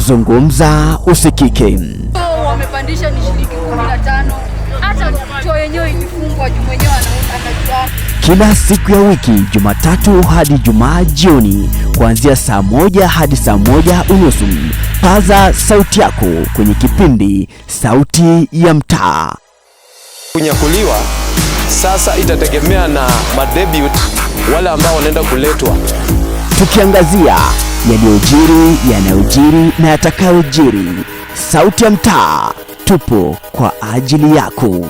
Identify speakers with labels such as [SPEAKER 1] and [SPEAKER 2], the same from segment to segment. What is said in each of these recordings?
[SPEAKER 1] Zungumza usikike.
[SPEAKER 2] Wamepandisha ni shilingi 15. Hata choo yenyewe ilifungwa juu mwenyewe anajua.
[SPEAKER 1] Kila siku ya wiki Jumatatu hadi Jumaa jioni kuanzia saa 1 hadi saa 1:30. Paza sauti yako kwenye kipindi Sauti ya Mtaa.
[SPEAKER 3] Kunyakuliwa sasa itategemea na madebut wale ambao wanaenda kuletwa.
[SPEAKER 1] Tukiangazia yaliyojiri, yanayojiri na yatakayojiri. Sauti ya Mtaa, tupo kwa ajili yako.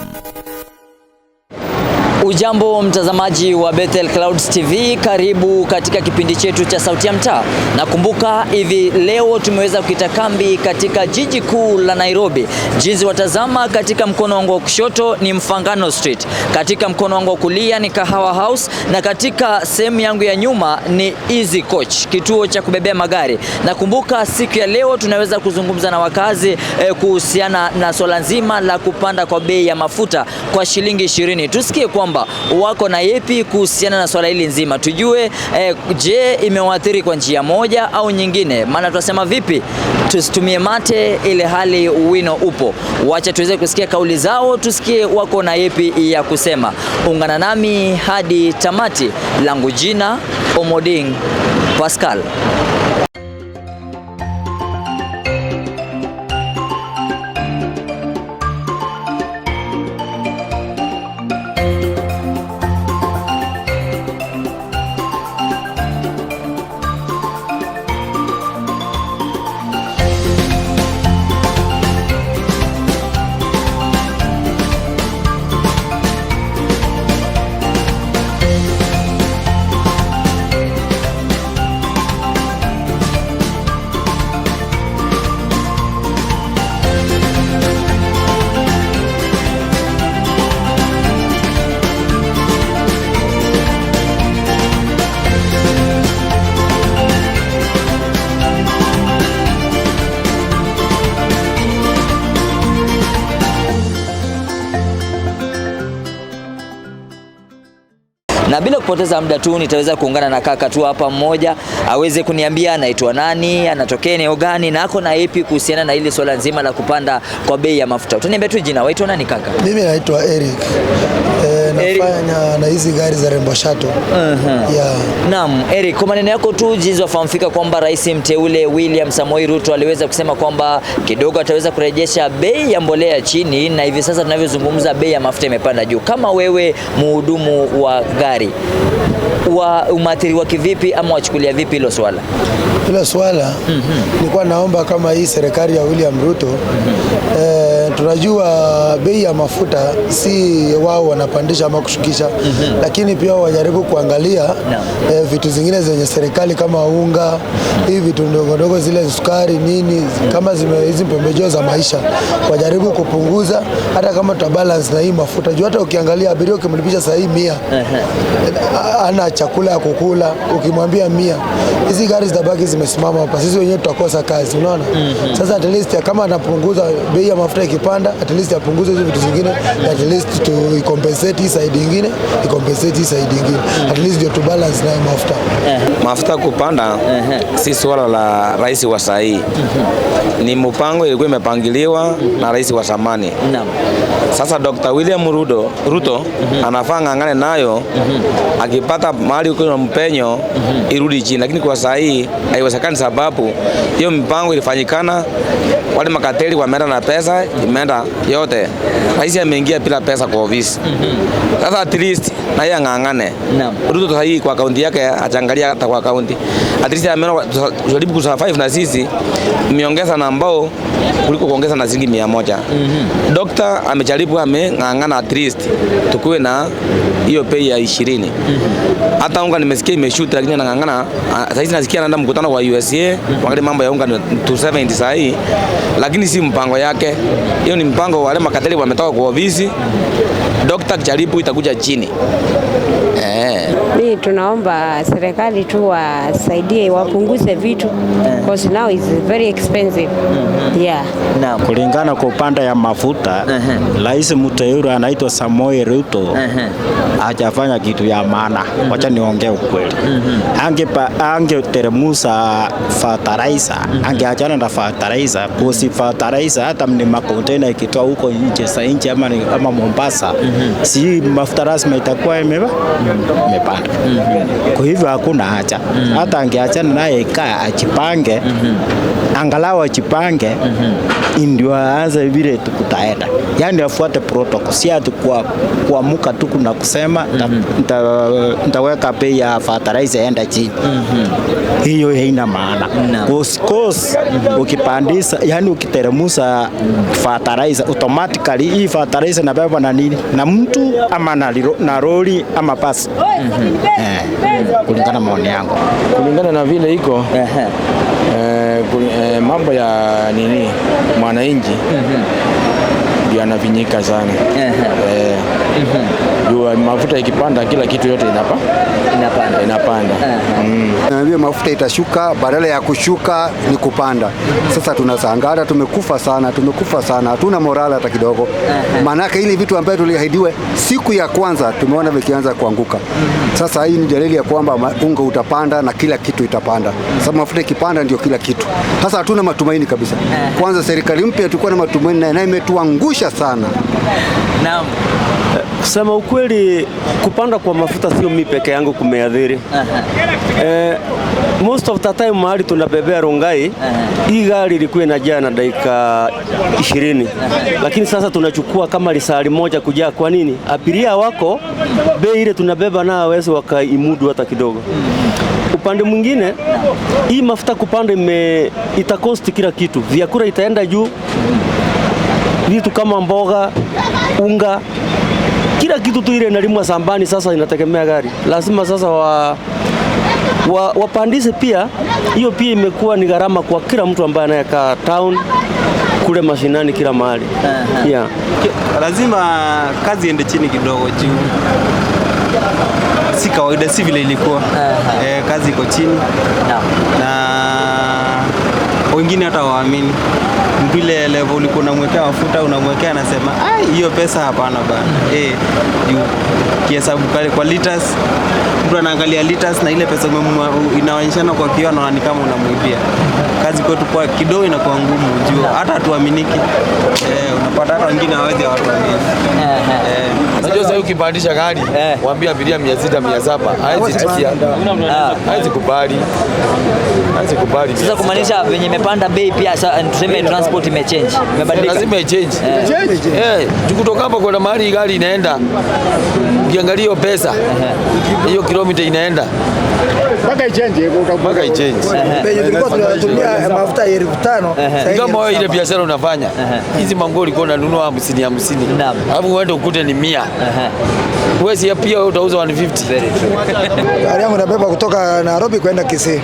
[SPEAKER 4] Ujambo mtazamaji wa Bethel Clouds TV, karibu katika kipindi chetu cha Sauti ya Mtaa. Nakumbuka hivi leo tumeweza kukita kambi katika jiji kuu la Nairobi. Jinsi watazama, katika mkono wangu wa kushoto ni Mfangano Street, katika mkono wangu wa kulia ni Kahawa House, na katika sehemu yangu ya nyuma ni Easy Coach, kituo cha kubebea magari. Nakumbuka siku ya leo tunaweza kuzungumza na wakazi kuhusiana na swala nzima la kupanda kwa bei ya mafuta kwa shilingi 20. Tusikie kwamba wako na yepi kuhusiana na swala hili nzima, tujue je, imewaathiri kwa njia moja au nyingine? Maana tunasema vipi, tusitumie mate ile hali wino upo. Wacha tuweze kusikia kauli zao, tusikie wako na yepi ya kusema. Ungana nami hadi tamati. Langu jina Omoding Pascal. Na bila kupoteza muda tu nitaweza kuungana na kaka tu hapa mmoja aweze kuniambia anaitwa nani, anatokea eneo gani na ako na ipi kuhusiana na hili swala nzima la kupanda kwa bei ya mafuta. Utaniambia tu jina, waitwa nani kaka?
[SPEAKER 5] Mimi naitwa Eric. Nafanya na hizi gari za Rembo Shuttle. Yeah.
[SPEAKER 4] Naam, Eric, kwa maneno yako tu jinsi wafahamika kwamba Rais mteule William Samoei Ruto aliweza kusema kwamba kidogo ataweza kurejesha bei ya mbolea chini, na hivi sasa tunavyozungumza bei ya mafuta imepanda juu. Kama wewe mhudumu wa gari, wa umeathiriwa kivipi ama wachukulia vipi hilo swala?
[SPEAKER 5] Hilo swala nilikuwa naomba kama hii serikali ya William Ruto tunajua bei ya mafuta si wao wanapandisha ama kushukisha, lakini pia wajaribu kuangalia vitu zingine zenye serikali kama unga, hivi vitu ndogo ndogo zile sukari nini, kama hizi pembejeo za maisha wajaribu kupunguza, hata kama tuta balance na hii mafuta juu hata ukiangalia abiria ukimlipisha saa hii 100 ana chakula ya kukula, ukimwambia 100 hizi gari zitabaki zimesimama hapa, sisi wenyewe tutakosa kazi, unaona. Sasa at least kama anapunguza bei ya mafuta ikipanda, at least apunguze hizo vitu zingine, at least to compensate hii side nyingine, compensate hii side nyingine, at least ndio tu balance nayo mafuta.
[SPEAKER 6] Mafuta kupanda si swala la rais wa saa hii, ni mpango ilikuwa imepangiliwa na rais wa zamani. Sasa Dr. William Ruto anafaa ng'ang'ane nayo, akipata mahali kuna mpenyo irudi chini, lakini kwa saa hii haiwezekani, sababu hiyo mipango ilifanyikana, wale makateli wameenda na pesa imeenda yote, rais ameingia bila pesa kwa ofisi. Sasa at least na yeye ang'ang'ane. Ruto sasa hii kwa akaunti yake achangalia hata kwa akaunti. At least ameona tujaribu kusurvive na sisi miongeza na ambao kuliko kuongeza na shilingi 100. Doctor amejaribu, ameng'ang'ana at least tukuwe na hiyo pay ya 20. Hata unga nimesikia imeshuta, lakini anang'ang'ana. Sasa hizi nasikia anaenda mkutano wa USA, kuangalia mambo ya unga 270 sasa hii, lakini si mpango yake. Hiyo ni mpango wale makateli wametoka kwa ofisi. Doctor jaribu itakuja chini.
[SPEAKER 7] Mimi Mi tunaomba serikali tu wasaidie, wapunguze vitu because now is very expensive. Yeah.
[SPEAKER 4] Naam.
[SPEAKER 8] Kulingana kwa upande ya mafuta, Rais mteule anaitwa Samoei Ruto hajafanya kitu ya maana. Wacha niongee ukweli. Angeteremusa fertilizer, angeachana na fertilizer, kusi fertilizer hata ni makontena ikitoa huko nje sa nje ama Mombasa, si mafuta rasmi itakuwa imepanda. Kwa hivyo hakuna haja. Hata angeachana naye kaa ajipange, angalau ajipange ndio aanze vile tukutaenda, yaani afuate protocol, si ati kwa kuamuka tu kuna kusema nitaweka bei ya fertilizer enda chini. Hiyo haina maana. Cause ukipandisha, yani ukiteremusa fertilizer automatically hii fertilizer inabebwa na nini? Na mtu ama na lori ama basi. Kulingana maoni yangu.
[SPEAKER 9] Kulingana na vile iko mambo ya nini mwananchi ndio anafinyika sana. Juu mafuta ikipanda kila kitu yote inapanda.
[SPEAKER 10] Naambia mafuta itashuka, badala ya kushuka ni kupanda. Sasa tunasangara, tumekufa sana, hatuna morale hata kidogo. Maanake ile vitu ambavyo tuliahidiwe siku ya kwanza tumeona vikianza kuanguka. Sasa hii ni dalili ya kwamba unga utapanda na kila kitu itapanda. Sasa mafuta ikipanda ndio kila kitu. Sasa hatuna matumaini kabisa. Kwanza serikali mpya tulikuwa na matumaini na imetuangusha sana.
[SPEAKER 4] Naam.
[SPEAKER 11] Kusema ukweli, kupanda kwa mafuta sio mimi peke yangu kumeathiri. Most of the time mahali tunabebea Rongai, hii gari ilikuwa inajaa na dakika 20. Lakini sasa tunachukua kama lisali moja kujaa. Kwa nini? Abiria wako bei ile tunabeba na hawezi wakaimudu hata kidogo. Upande mwingine, hii mafuta kupanda itakosti kila kitu. Vyakula itaenda juu, vitu kama mboga, unga, kila kitu tu ile inalimwa shambani sasa inategemea gari. Lazima sasa wapandishe pia. Hiyo pia imekuwa ni gharama kwa kila mtu ambaye anayekaa town, kule mashinani, kila mahali. Yeah.
[SPEAKER 12] Lazima kazi iende chini kidogo juu si kawaida, si vile ilikuwa. Kazi iko chini na wengine hata waamini. Mtu ile level ulikuwa unamwekea mafuta unamwekea anasema ai hiyo pesa hapana bana. Juu kihesabu kwa liters, mtu anaangalia liters na ile pesa inaonyeshana kwa kioo na ni kama unamuibia. Kazi kwetu kwa kidogo inakuwa ngumu juu hata hatuaminiki. Unapata hata wengine hawawezi hawatuamini.
[SPEAKER 9] Unajua sasa ukipandisha gari waambie abiria 600 700 haizi tikia. Haizi kubali. Haizi kubali.
[SPEAKER 4] Sasa kumaanisha venye imepanda bei pia tuseme transport imechange. Imebadilika.
[SPEAKER 9] Lazima ichange. Kutoka hapa kwenda mahali gari inaenda. Ukiangalia hiyo pesa, hiyo kilomita inaenda.
[SPEAKER 13] Mpaka ichange,
[SPEAKER 9] mpaka ichange.
[SPEAKER 5] Bei tulikuwa tunatumia mafuta ya 5,000.
[SPEAKER 9] Kama wewe ile biashara unafanya, hizi manguo ulikuwa unanunua 50 50. Alafu uende ukute ni 100. Wewe si pia utauza 150.
[SPEAKER 4] Very true.
[SPEAKER 5] Gari yangu nabeba kutoka Nairobi kwenda Kisii.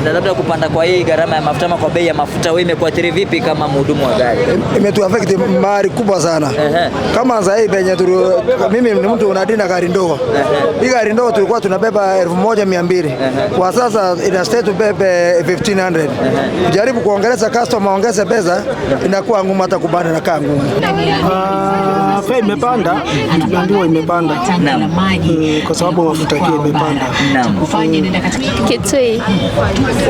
[SPEAKER 4] Na labda kupanda kwa hii gharama ya mafuta ama kwa bei ya mafuta wewe imekuathiri vipi kama mhudumu wa gari?
[SPEAKER 5] Imetuaffect mahali kubwa sana. Kama sasa hivi penye mimi ni mtu unadina gari ndogo. Hii gari ndogo tulikuwa tunabeba 1200. Kwa sasa ina stay tubebe 1500. Kujaribu kuongeza customer ongeze pesa inakuwa ngumu hata kubana na kaa ngumu.
[SPEAKER 14] Fare imepanda, tunaambiwa imepanda. Kwa sababu mafuta pia imepanda.
[SPEAKER 4] Kitui.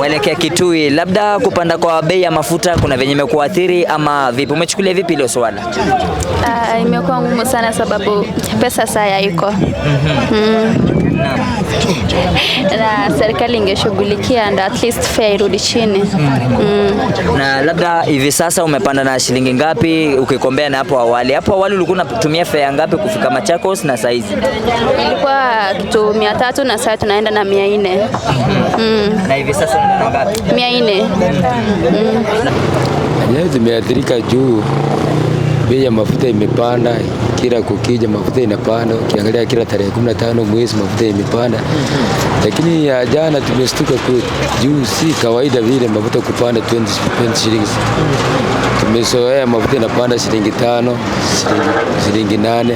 [SPEAKER 4] Waelekea Kitui, labda kupanda kwa bei ya mafuta kuna venye imekuathiri ama vipi? Umechukulia vipi hilo swala?
[SPEAKER 15] Imekuwa ngumu sana sababu pesa saa haiko. Na serikali ingeshughulikia and at least fare irudi chini.
[SPEAKER 4] Na labda hivi sasa umepanda na shilingi ngapi ukikombea na hapo awali? Hapo awali ulikuwa unatumia fare ngapi kufika Machakos na saizi?
[SPEAKER 15] Ilikuwa kitu 300 na sasa tunaenda na 400.
[SPEAKER 4] Na hivi sasa unaenda ngapi?
[SPEAKER 15] 400.
[SPEAKER 16] Yenyewe zimeathirika juu bei ya mafuta imepanda. Kila kukija mafuta inapanda, ukiangalia kila tarehe 15 mwezi mafuta imepanda. Lakini ya jana tumestuka kweli, juu si kawaida vile mafuta kupanda 20 shillings. Tumezoea mafuta inapanda shilingi 5, shilingi 8.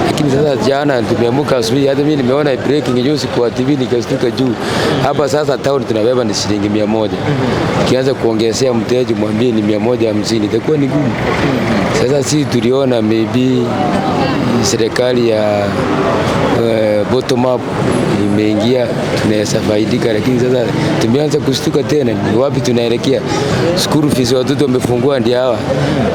[SPEAKER 16] Lakini sasa jana tumeamka asubuhi, hata mimi nimeona breaking news kwa TV nikastuka juu. Hapa sasa town tunabeba ni shilingi 100. Ukianza kuongezea mteja mwambie ni 150 itakuwa ni gumu. Sasa si tuliona maybe serikali ya bottom up imeingia, tunaweza faidika, lakini sasa tumeanza kushtuka tena, ni wapi tunaelekea? School fees watoto wamefungua, ndio hawa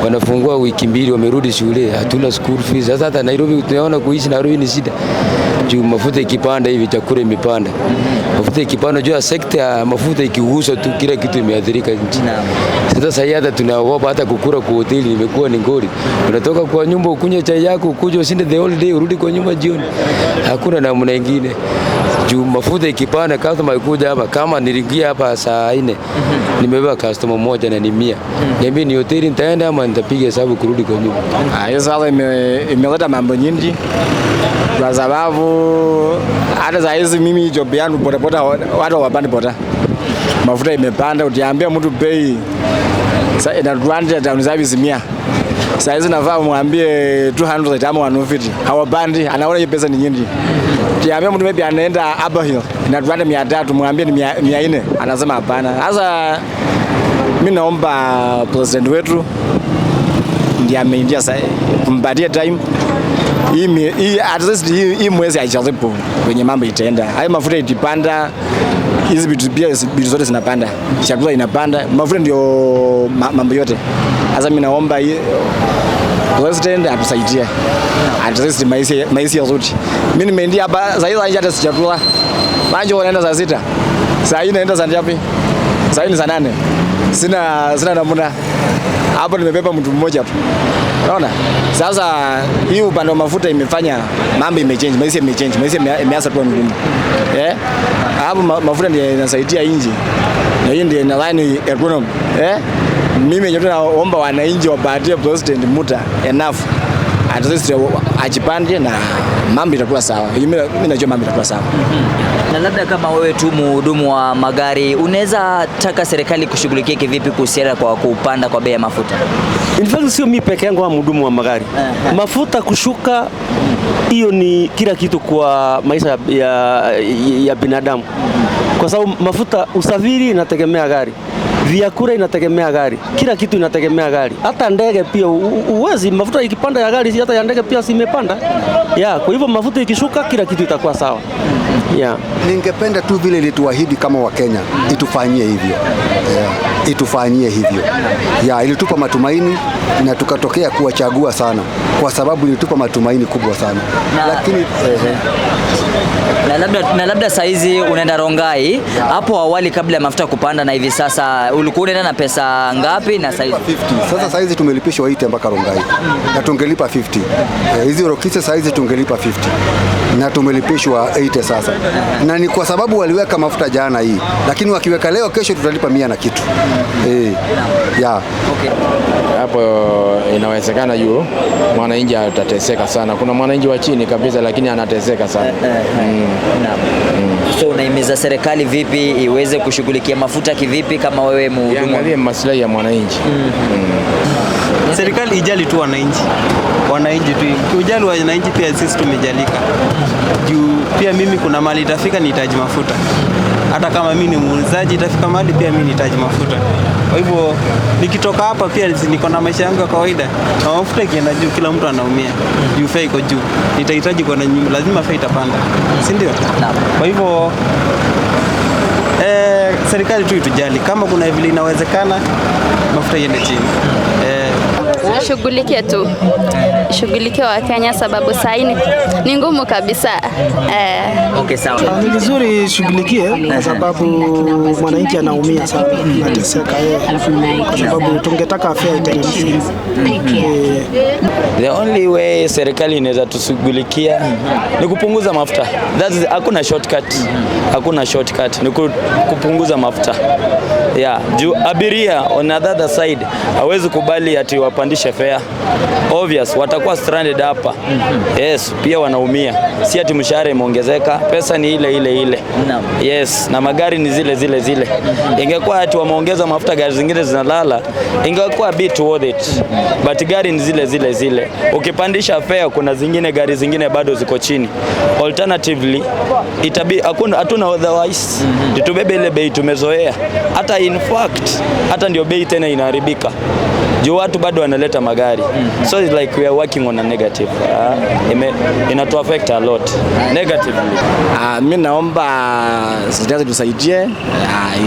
[SPEAKER 16] wanafungua wiki mbili, wamerudi shule, hatuna school fees. Sasa hata Nairobi tunaona kuishi Nairobi ni shida juu mafuta ikipanda hivi chakula imepanda, mafuta ikipanda, juu ya sekta ya mafuta ikigusa tu kila kitu imeathirika nchi. Sasa sasa hata tunaogopa hata kukula kwa hoteli imekuwa ni ngori. Unatoka kwa nyumba ukunywe chai yako, ukuje usinde the whole day, urudi kwa nyumba jioni. Hakuna namna nyingine. Juu mafuta ikipanda, customer ikuja hapa, kama niliingia hapa saa 4 nimebeba customer mmoja na ni 100. Niambie ni hoteli nitaenda ama nitapiga hesabu kurudi kwa nyumba.
[SPEAKER 13] Hiyo sasa imeleta mambo nyingi kwa sababu hata saa hizi mimi job yangu bodaboda watu hawapandi boda. Mafuta imepanda, utiambia mtu bei inatuanja town service 100. Saa hizi nafaa mwambie 200 ama 150. Hawapandi, anaona hiyo pesa ni nyingi. Tiambia mtu maybe anaenda Upper Hill, inatuanja 300, mwambie ni 400, anasema hapana. Sasa mimi naomba president wetu ndiye ameingia sasa, kumpatie time hii at least hii mwezi haijaribu kwenye mambo itaenda. Hayo mafuta itipanda, hizi vitu pia vitu zote zinapanda. Chakula inapanda, mafuta ndio mambo yote. Sasa mimi naomba president atusaidie. At least maisha yote. Mimi nimeingia hapa sasa hivi hata sijakula. Manje wanaenda saa 6. Saa hii naenda saa ngapi? Saa hii ni saa 8. Sina namna. Hapo nimebeba mtu mmoja tu. Unaona? Sasa hii upande wa mafuta imefanya mambo imechange, maisha imechange, maisha imeanza kuwa ngumu. Hapo mafuta ndio inasaidia inji. Na hiyo ndio inalani economy. Mimi nyote naomba wananchi wapatie president muda enough. At least ajipande na mambo itakuwa sawa. Mimi najua mambo itakuwa sawa.
[SPEAKER 4] Na labda kama wewe tu mhudumu wa magari, unaweza taka serikali kushughulikia kivipi kuhusiana kwa kupanda kwa bei ya mafuta?
[SPEAKER 11] In fact sio mimi peke yangu mhudumu wa magari. Mafuta kushuka hiyo ni kila kitu kwa maisha ya binadamu. Kwa sababu mafuta, usafiri inategemea gari, vyakula inategemea gari, kila kitu inategemea gari. Hata ndege pia uwezi, mafuta ikipanda ya gari hata ya ndege pia si imepanda. Kwa hivyo mafuta ikishuka kila kitu itakuwa sawa.
[SPEAKER 10] Ningependa tu vile ilituahidi kama Wakenya itufanyie hivyo. Itufanyie hivyo. Ilitupa matumaini na tukatokea kuwachagua sana kwa sababu ilitupa matumaini kubwa sana. Lakini
[SPEAKER 4] na labda saizi unaenda Rongai, hapo awali kabla ya mafuta kupanda na hivi sasa ulikuwa unaenda na pesa ngapi na saizi?
[SPEAKER 10] 50. Sasa saizi tumelipishwa 80 mpaka Rongai. Na tungelipa 50. Hizi Rokise saizi tungelipa 50. Na tumelipishwa 80 sasa. Na ni kwa sababu waliweka mafuta jana hii. Lakini wakiweka leo kesho tutalipa 100 na kitu.
[SPEAKER 4] Okay.
[SPEAKER 17] Hapo inawezekana yu mwananchi atateseka sana. Kuna mwananchi wa chini kabisa lakini anateseka sana.
[SPEAKER 4] So unaimiza serikali vipi iweze kushughulikia mafuta kivipi kama wewe mhudumu?
[SPEAKER 17] Iangalie maslahi ya mwananchi.
[SPEAKER 12] Serikali ijali tu wananchi. Wananchi tu. Kiujali wananchi pia sisi tumejalika. Juu pia mimi kuna mali itafika nihitaji mafuta. Hata kama mimi ni muuzaji itafika mahali pia mimi nihitaji mafuta. Kwa hivyo nikitoka hapa pia niko na maisha yangu ya kawaida. Na mafuta ikienda juu kila mtu anaumia. Juu fare iko juu. Nitahitaji kwa nyumba, lazima fare itapanda. Si ndio? Kwa hivyo serikali tu itujali. Kama kuna vile inawezekana mafuta iende chini.
[SPEAKER 15] Shughulikie tu. Shughulikie wa Kenya sababu saa hii ni ngumu kabisa.
[SPEAKER 4] Okay, sawa.
[SPEAKER 14] Ni vizuri shughulikie kwa sababu mwananchi anaumia sana, anateseka yeye. Kwa sababu tungetaka afya iteremke.
[SPEAKER 18] The only way serikali inaweza tushughulikia ni kupunguza mafuta. That is, hakuna shortcut. Hakuna shortcut. Ni kupunguza mafuta. Yeah, juu abiria on the other side hawezi kubali ati wapandishe Wasipandishe fare. Obvious watakuwa stranded hapa. Yes, pia wanaumia. Si ati mshahara imeongezeka, pesa ni ile ile ile. Yes, na magari ni zile zile zile. Ingekuwa ati wameongeza mafuta gari zingine zinalala, ingekuwa bit worth it. But gari ni zile zile zile. Ukipandisha fare kuna zingine gari zingine bado ziko chini. Alternatively, itabi hakuna, hatuna otherwise. Tubebe ile bei tumezoea. Hata in fact, hata ndio bei tena inaharibika. Juu watu bado wanaleta magari. So it's like we are working on a negative. Inatu affect a lot negatively.
[SPEAKER 13] Mi naomba serikali tusaidie.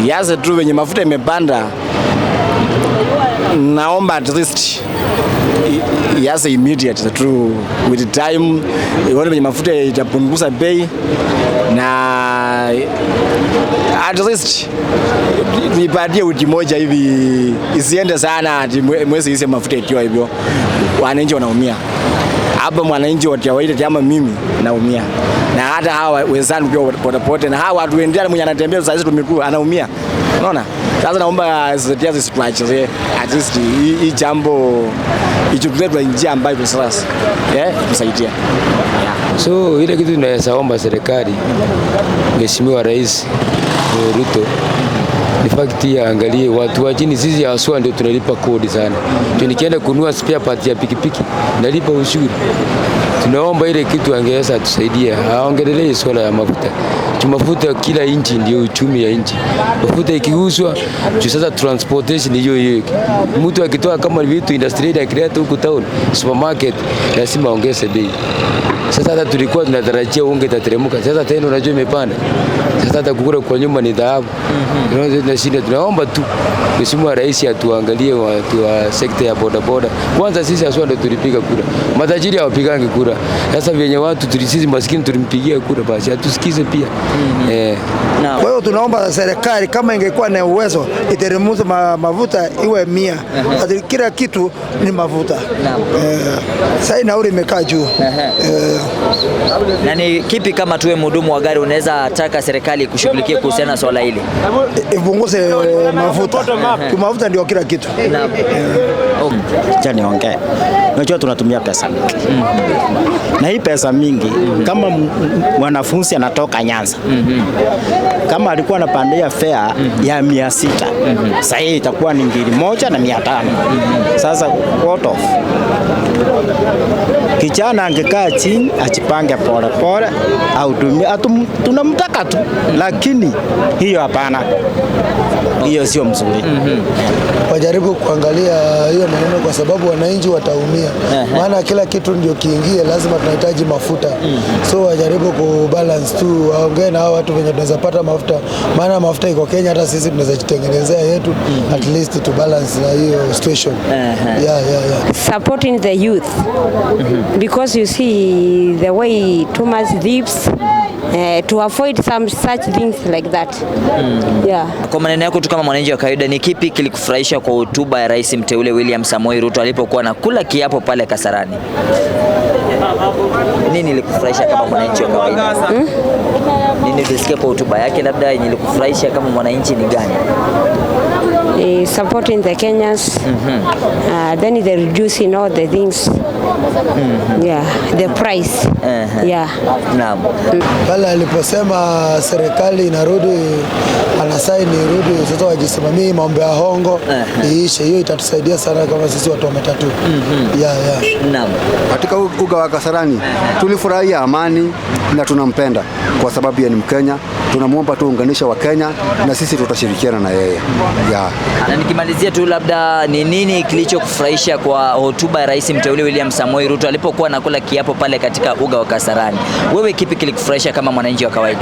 [SPEAKER 13] Ianze tu venye mafuta imepanda. Naomba at least ianze immediate tu with time, ione venye mafuta itapunguza bei na at least nipatie wiki moja hivi, isiende sana ati mwezi ise mafuta ikiwa hivyo. Wananchi wanaumia hapa, mwananchi wa kawaida kama mimi naumia, na hata hawa wenzangu pia popote, na hawa watu wengine mwenye anatembea sasa hizi tumikuu anaumia. Unaona? Sasa naomba serikali zisituache, at least hii jambo ichukuliwe kwa njia ambayo sasa tusaidia.
[SPEAKER 16] So ile kitu tunaweza omba serikali, Mheshimiwa Rais Ruto, ni fact aangalie watu wa chini. Sisi haswa ndio tunalipa kodi sana. Nikienda kununua spare part ya pikipiki nalipa ushuru. Tunaomba ile kitu angeweza atusaidie, aongelee swala ya mafuta. Mafuta kila nchi ndio uchumi ya nchi. Mafuta ikiuzwa, sasa transportation hiyo hiyo. Mtu akitoa kama vitu industry akileta huku town, supermarket lazima aongeze bei. Sasa hata tulikuwa tunatarajia unga itateremka. Sasa tena unajua imepanda. Sasa hata kukula kwa nyumba ni dhahabu. Tunashinda, tunaomba tu Mheshimiwa Rais atuangalie watu wa sekta ya boda boda. Kwanza sisi haswa ndio tulipiga kura. Matajiri hawapigangi kura. Sasa venye watu sisi maskini tulimpigia kura, basi atusikize pia.
[SPEAKER 19] Kwa hiyo tunaomba serikali kama ingekuwa na uwezo iteremshe mafuta iwe 100. Kila kitu ni mafuta. Sasa nauli imekaa juu.
[SPEAKER 4] Na ni kipi kama tuwe mhudumu wa gari unaweza taka serikali kushughulikia kuhusiana na swala hili?
[SPEAKER 19] Ipunguze mafuta. Mafuta ndio kila kitu.
[SPEAKER 8] Acha niongee. Unajua tunatumia pesa mingi. Na hii pesa mingi kama mwanafunzi anatoka Nyanza. Kama alikuwa anapandia fare ya 600, sasa hii itakuwa ni 1,500. Sasa what off? Kijana angekaa chini ajipange pole pole au tunamtaka tu, lakini hiyo hapana. Hiyo sio mzuri.
[SPEAKER 5] Wajaribu kuangalia hiyo maneno kwa sababu wananchi wataumia. Maana kila kitu ndio kiingie lazima tunahitaji mafuta. So wajaribu kubalance tu, waongee na hao watu wenye tunaweza pata mafuta. Maana mafuta iko Kenya, hata sisi tunaweza jitengenezea yetu, at least to balance na hiyo situation. Yeah.
[SPEAKER 7] Supporting the youth. Because you see the way too much thieves, to avoid some such things like that. Yeah.
[SPEAKER 4] Kwa maneno yako tu kama mwananchi wa kawaida, ni kipi kilikufurahisha kwa hotuba ya Rais mteule William Samoei Ruto alipokuwa anakula kiapo pale Kasarani? Nini ilikufurahisha kama mwananchi wa kawaida? Nini ulisikia kwa hotuba yake labda yenye ilikufurahisha kama mwananchi ni gani?
[SPEAKER 7] Supporting the Kenyans. Then they reducing all the things. Yeah, the price. Yeah.
[SPEAKER 4] Naam.
[SPEAKER 5] Pale aliposema serikali inarudi, anasaini irudi, sasa wajisimamie mambo ya hongo iishe, hiyo itatusaidia sana kama sisi watu wa matatu. Yeah.
[SPEAKER 4] Naam.
[SPEAKER 10] Katika uga wa Kasarani tulifurahia amani na tunampenda kwa sababu yeye ni Mkenya. Tunamuomba tuunganishe wa Kenya na sisi tutashirikiana na yeye. Yeah.
[SPEAKER 4] Na nikimalizia tu labda ni nini kilichokufurahisha kwa hotuba ya Rais mteule William Samoei Ruto alipokuwa anakula kiapo pale katika uga wa Kasarani? Wewe kipi kilikufurahisha kama mwananchi wa kawaida?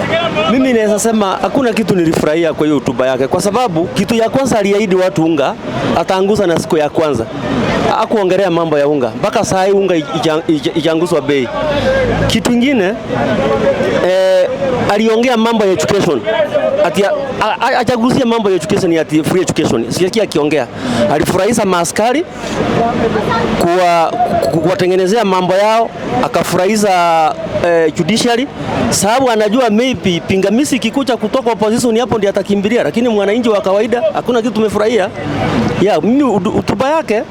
[SPEAKER 11] Mimi naweza sema hakuna kitu nilifurahia kwa hiyo hotuba yake, kwa sababu kitu ya kwanza aliahidi watu unga ataanguza na siku ya kwanza. Hakuongelea mambo ya unga. Mpaka saa hii unga ikianguzwa bei. Kitu kingine aliongea mambo ya education. Ati achagusia mambo ya education ya free education. Sikia akiongea. Alifurahisha maaskari kuwatengenezea mambo yao, akafurahisha judiciary, sababu anajua maybe pingamizi kikucha kutoka opposition hapo ndiye atakimbilia, lakini mwananchi wa kawaida hakuna kitu tumefurahia. Yeah, mimi hotuba yake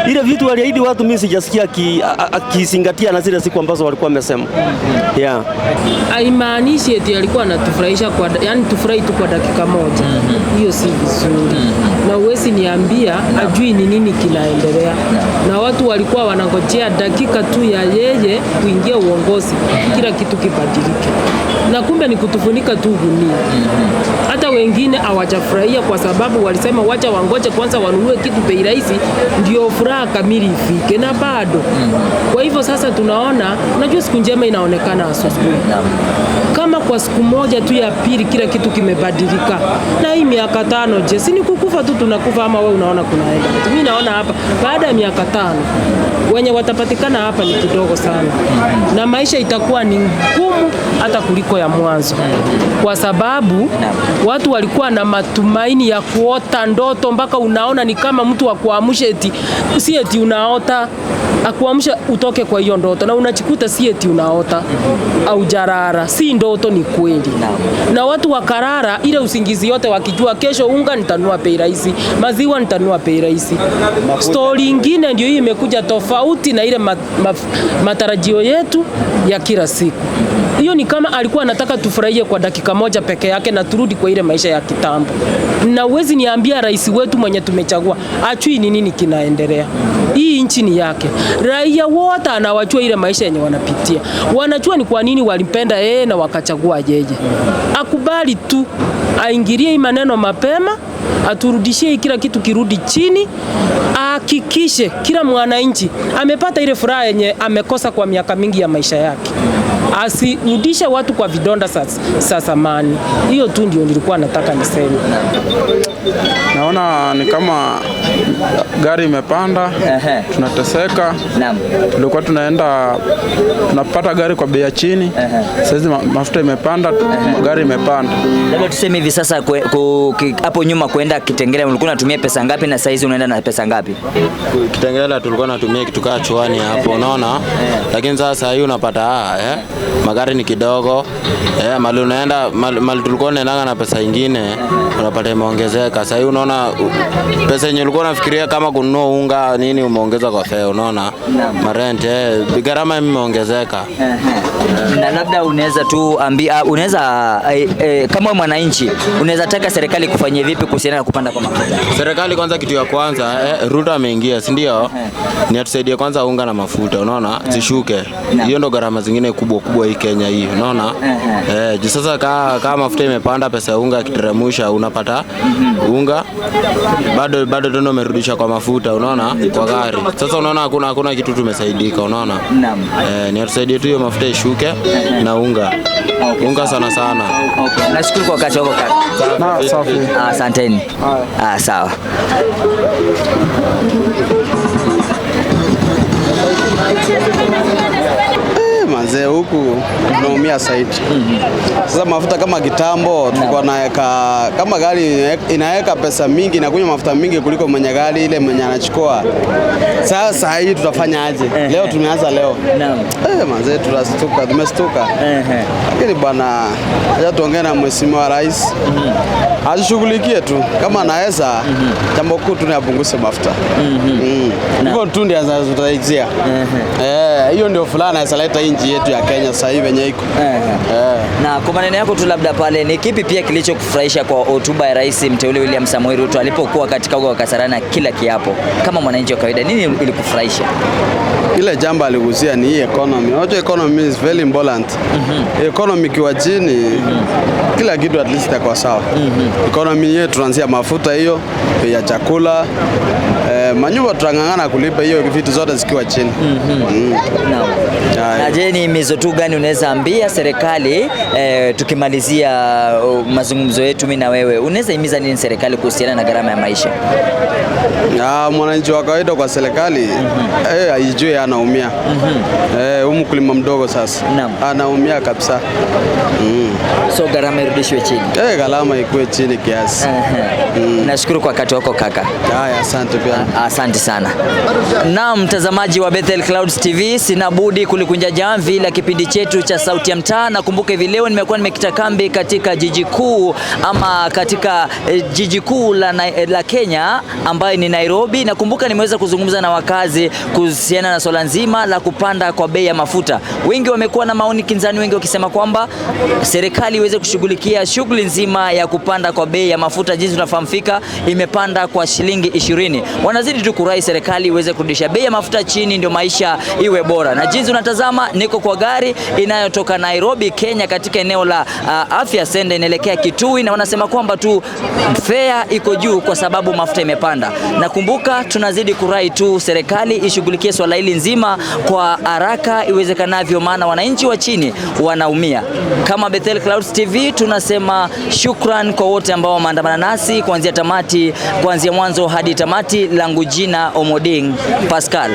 [SPEAKER 11] Ile vitu waliahidi watu mimi sijasikia akizingatia na zile siku ambazo walikuwa wamesema. Yeah.
[SPEAKER 20] Haimaanishi eti alikuwa anatufurahisha kwa, yani tufurahi tu kwa dakika moja. Hiyo si vizuri. Na uwezi niambia ajui ni nini kinaendelea. Na watu walikuwa wanangojea dakika tu ya yeye kuingia uongozi, kila kitu kibadilike. Na kumbe ni kutufunika tu gunia. Hata wengine hawajafurahia kwa sababu walisema wacha wangoje kwanza wanunue kitu bei rahisi ndio furaha kamili ifike, na bado. Kwa hivyo sasa tunaona, unajua siku njema inaonekana asubuhi. Kama kwa siku moja tu ya pili kila kitu kimebadilika. Na hii miaka 5 je, si ni kukufa tu tunakufa, ama wewe unaona kunaenda? Mimi naona hapa baada ya miaka 5 wenye watapatikana hapa ni kidogo sana. Na maisha itakuwa ni ngumu hata kuliko ya mwanzo. Kwa sababu watu walikuwa na matumaini ya kuota ndoto mpaka unaona ni kama mtu akuamshe eti si eti unaota, akuamsha utoke kwa hiyo ndoto na unachikuta si eti unaota au jarara, si ndoto, ni kweli. Na watu wakarara ile usingizi yote wakijua kesho unga nitanunua bei rahisi, maziwa nitanunua bei rahisi. Story ingine ndio hii imekuja tofauti na ile matarajio yetu ya kila siku. Hiyo ni kama alikuwa anataka tufurahie kwa dakika moja peke yake na turudi kwa ile maisha ya kitambo. Na uwezi niambia rais wetu mwenye tumechagua achui ni nini kinaendelea. Hii nchi ni yake. Raia wote anawajua ile maisha yenye wanapitia. Wanajua ni kwa nini walimpenda yeye na wakachagua yeye. Akubali tu aingilie maneno mapema, aturudishie kila kitu kirudi chini, ahakikishe kila mwananchi amepata ile furaha yenye amekosa kwa miaka mingi ya maisha yake. Asirudishe watu kwa vidonda sasa zamani. Hiyo tu ndio nilikuwa nataka niseme.
[SPEAKER 21] Naona ni kama gari imepanda, tunateseka. Tulikuwa tunaenda tunapata gari kwa bei ya chini. Sasa mafuta imepanda, gari imepanda.
[SPEAKER 4] Labda tuseme hivi sasa hapo nyuma kwenda Kitengela ulikuwa unatumia pesa ngapi na saizi unaenda na pesa ngapi?
[SPEAKER 22] Kitengela tulikuwa tunatumia kitu kaa chuani hapo, unaona? Lakini sasa hii unapata magari ni kidogo. Mali unaenda mali tulikuwa tunaenda na pesa nyingine unapata imeongezeka. Sasa hii unaona pesa yenye ulikuwa unafikiria kama kununua unga nini umeongeza kwa fare, unaona? Marent gharama imeongezeka.
[SPEAKER 4] Na labda unaweza tu ambia, unaweza kama mwananchi unaweza taka serikali kufanyia vipi kuhusiana na kupanda kwa mafuta?
[SPEAKER 22] Serikali kwanza, kitu ya kwanza Ruto ameingia, si ndio? Ni atusaidie kwanza unga na mafuta, unaona? Zishuke. Hiyo ndo gharama zingine kubwa kubwa hii Kenya hii, unaona? Sasa kama mafuta imepanda, pesa ya unga ikiteremsha unapata unga bado tena umerudisha kwa mafuta, unaona? Kwa gari. Sasa unaona hakuna kitu tumesaidika, unaona? Ni atusaidie tu hiyo mafuta ishuke na unga. Unga sana sana.
[SPEAKER 4] Okay. Nashukuru kwa wakati wako kaka.
[SPEAKER 21] Na safi.
[SPEAKER 4] Asanteni. Sawa.
[SPEAKER 23] Manze huku tunaumia zaidi. Sasa mafuta kama kitambo tulikuwa naweka kama gari inaweka pesa mingi na kunywa mafuta mingi kuliko mwenye gari ile mwenye anachukua. Sasa hii tutafanya aje? Leo tumeanza leo. Manze tunastuka, tumestuka. Lakini bwana, acha tuongee na mheshimiwa rais. Ashughulikie tu kama anaweza, jambo kuu tu ni apunguze mafuta. Hivyo tu ndio tutarajia. Hiyo ndio fulana inaleta nchi yetu ya Kenya sasa hivi yenye iko.
[SPEAKER 4] Na kwa maneno yako tu labda pale, ni kipi pia kilichokufurahisha kwa hotuba ya Rais Mteule William Samoei Ruto alipokuwa katika uga wa Kasarani kila kiapo? Kama mwananchi wa kawaida, nini ilikufurahisha?
[SPEAKER 23] Ile jambo aligusia ni hii economy. Unajua economy is very important. Economy kiwa chini, kila kitu at least itakuwa sawa. Economy yetu tunaanzia mafuta hiyo, bei ya chakula, manyumba tutang'ang'ana kulipa hiyo vitu zote zikiwa chini.
[SPEAKER 4] Na je, ni mizo tu gani unaweza ambia serikali tukimalizia mazungumzo yetu mimi na wewe, unaweza himiza nini serikali kuhusiana na gharama ya maisha?
[SPEAKER 23] Mwananchi wa kawaida kwa serikali aijue anaumia. Huyu mkulima mdogo sasa anaumia kabisa.
[SPEAKER 4] So gharama irudishwe chini.
[SPEAKER 23] Gharama ikuwe chini kiasi.
[SPEAKER 4] Nashukuru kwa wakati wako kaka.
[SPEAKER 23] Haya, asante pia.
[SPEAKER 4] Asante sana. Na mtazamaji wa Bethel Clouds TV, sina budi kulikunja jamvi la kipindi chetu cha Sauti ya Mtaa, na kumbuka hivi leo Leo nimekuwa nimekita kambi katika jiji kuu ama katika jiji kuu la Kenya ambayo ni Nairobi. Nakumbuka nimeweza kuzungumza na wakazi kuhusiana na swala nzima la kupanda kwa bei ya mafuta. Wengi wamekuwa na maoni kinzani, wengi wakisema kwamba serikali iweze kushughulikia shughuli nzima ya kupanda kwa bei ya mafuta. Jinsi tunafahamika imepanda kwa shilingi 20. Wanazidi tu kurai serikali iweze kurudisha bei ya mafuta chini, ndio maisha iwe bora. Na jinsi unatazama, niko kwa gari inayotoka Nairobi, Kenya, katika eneo la Afya Center inaelekea Kitui, na wanasema kwamba tu fare iko juu kwa sababu mafuta imepanda. Nakumbuka tunazidi kurai tu serikali ishughulikie swala hili nzima kwa haraka iwezekanavyo, maana wananchi wa chini wanaumia. Kama Bethel Clouds TV tunasema shukran kwa wote ambao wameandamana nasi kuanzia mwanzo hadi tamati. Langu jina Omoding Pascal.